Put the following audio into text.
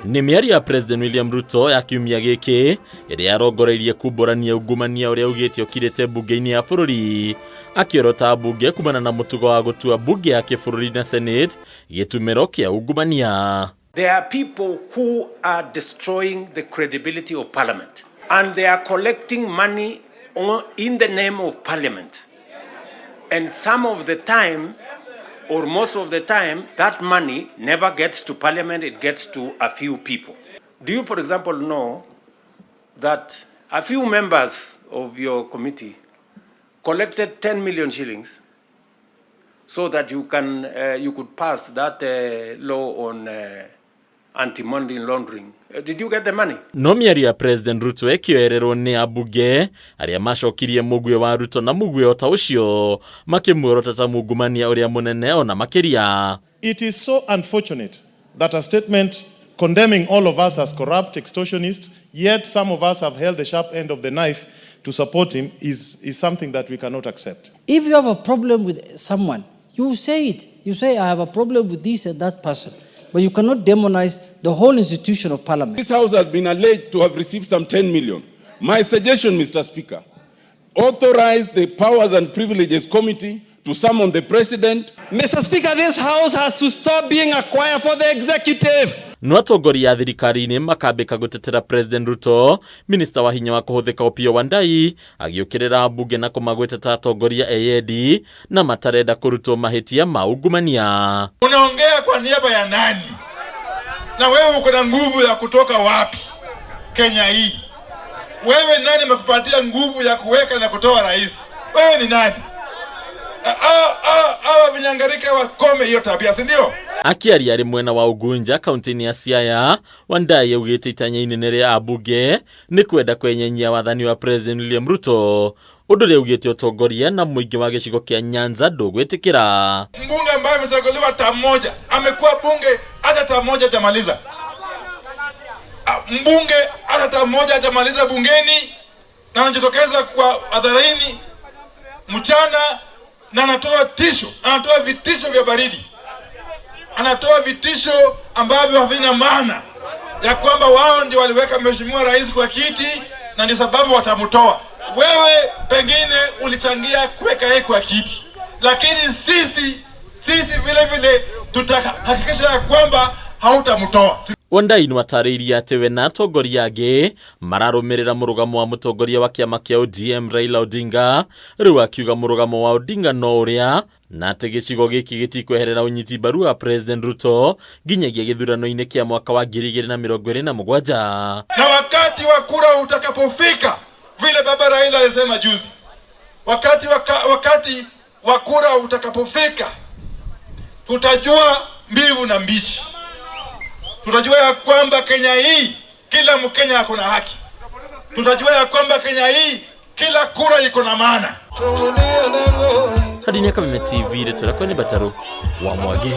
Nĩ mĩario ya President William Ruto ya kiumia gĩkĩ ĩrĩa yarongoreirie kumbũrania ungumania ũrĩa augĩte ũkirĩte mbunge-inĩ ya bũrũri, akĩorota mbunge kumana na mũtugo wa gũtua mbunge ya kĩbũrũri na Senate gĩtumĩro kĩa ungumania. There are people who are destroying the credibility of parliament and they are collecting money in the name of parliament. And some of the time, or most of the time, that money never gets to parliament, it gets to a few people. Do you, for example, know that a few members of your committee collected 10 million shillings so that you could pass that law on anti-money laundering? Did you get the money? No mĩario ya President Ruto ĩkĩoererwo nĩ ambunge arĩa macokirie mũguĩ wa Ruto na mũguĩ o ta ũcio, makĩmuorota ta mungumania ũrĩa mũnene ona makĩria. It is so unfortunate that a statement condemning all of us as corrupt extortionists, yet some of us have held the sharp end of the knife to support him, is something that we cannot accept. If you have a problem with someone, you say it. You say, "I have a problem with this and that person." But you cannot demonize the whole institution of parliament. This house has been alleged to have received some 10 million. My suggestion, Mr. Speaker, authorize the Powers and Privileges Committee to summon the president. Mr. Speaker, this house has to stop being a choir for the executive. No atongoria a thirikari-inĩ makambĩka gũtetera President Ruto, minista wa hinya wa kũhũthĩka Opiyo Wandayi agĩũkĩrĩra mbunge na kũmagweta ta atongoria eyendi na matarenda kũrutwo mahĩtia ma ungumania. Unaongea kwa niaba ya nani? Na wewe uko na nguvu ya kutoka wapi Kenya hii? Wewe nani amekupatia nguvu ya kuweka na kutoa rais? Wewe ni nani? Hawa vinyangarika wakome hiyo tabia, si ndio? Akĩaria arĩ mwena wa Ugunja, kaunti-inĩ ya Siaya, Wandayi augĩte itanya inene rĩa ambunge nĩ kwenda kwenyenyia wathani wa President William Ruto, ũndũ ũrĩa augĩte ũtongoria na mũingĩ wa gĩcigo kĩa Nyanza ndũgwĩtĩkĩra. Mbunge ambaye amechaguliwa term moja, amekuwa bunge hata term moja hajamaliza. Mbunge hata term moja hajamaliza bungeni na anajitokeza kwa hadharani mchana na anatoa tisho, anatoa vitisho vya baridi, anatoa vitisho ambavyo havina maana, ya kwamba wao ndio waliweka mheshimiwa rais kwa kiti na ndio sababu watamtoa. Wewe pengine ulichangia kuweka yeye kwa kiti, lakini sisi vile vile tutahakikisha ya kwamba hautamtoa. Wandayi nĩwatarĩirie atĩ we na atongoria angĩ mararũmĩrĩra mũrũgamo wa mũtongoria wa kĩama kĩa ODM Raila Odinga, rĩu akiuga mũrũgamo wa Odinga no ũrĩa na atĩ gĩcigo gĩkĩ gĩtikweherera ũnyiti mbaru wa President Ruto nginyagia gĩthurano-inĩ kĩa mwaka wa 2027. Na wakati wa kura utakapofika, vile baba Raila alisema juzi, wakati wa kura utakapofika, tutajua mbivu na mbichi. Tutajua ya kwamba Kenya hii kila Mkenya ako na haki. Tutajua ya kwamba Kenya hii kila kura iko na maana. Hadi Kameme TV, rĩtwa rĩakwa nĩ Batarũ wa Mwangi.